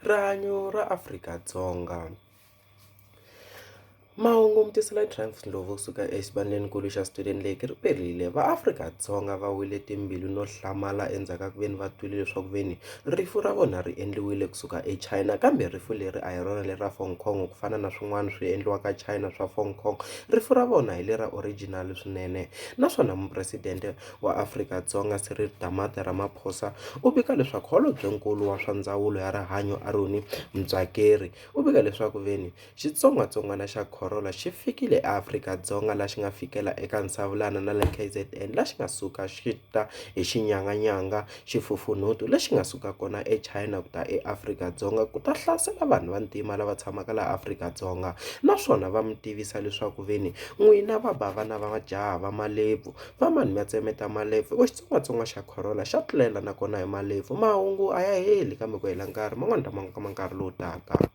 Rihanyo ra Afrika-Dzonga. Mahungu mi tisela Triumph Ndlovu kusuka exivandleninkulu xa Student Lake ri perile va Afrika-Dzonga va wile timbilu no hlamala endzhaku ka ku veni va twile leswaku veni rifu ra vona ri endliwile kusuka eChina kambe rifu leri a hi rona leri ra Hong Kong ku fana na swin'wana swi endliwaka China swa Hong Kong rifu ra vona hi lera original swinene naswona mupresidente wa Afrika-Dzonga Cyril Damata Ramaphosa u vika leswaku holobyenkulu wa swa ndzawulo ya rihanyo Aaron Mtswakeri u vika leswaku veni Xitsongwatsongwana xa khorona xi fikile eAfrika-Dzonga laha xi nga fikela eka Nsavulana na le KZN laha xi nga suka xi ta hi xinyanganyanga xifufunhutu lexi nga suka kona eChina ku ta eAfrika-Dzonga ku ta hlasela vanhu vantima lava tshamaka laha Afrika-Dzonga naswona va mi tivisa leswaku ve ni n'wina va bava na va majaha va malebvu va mani mi ya tsemeta malebvu hikuva xitsongwatsongwana xa khorona xa tlulela nakona hi malebvu mahungu a ya heli kambe ku hela nkarhi man'wani ta ma kuma nkarhi lowu taka.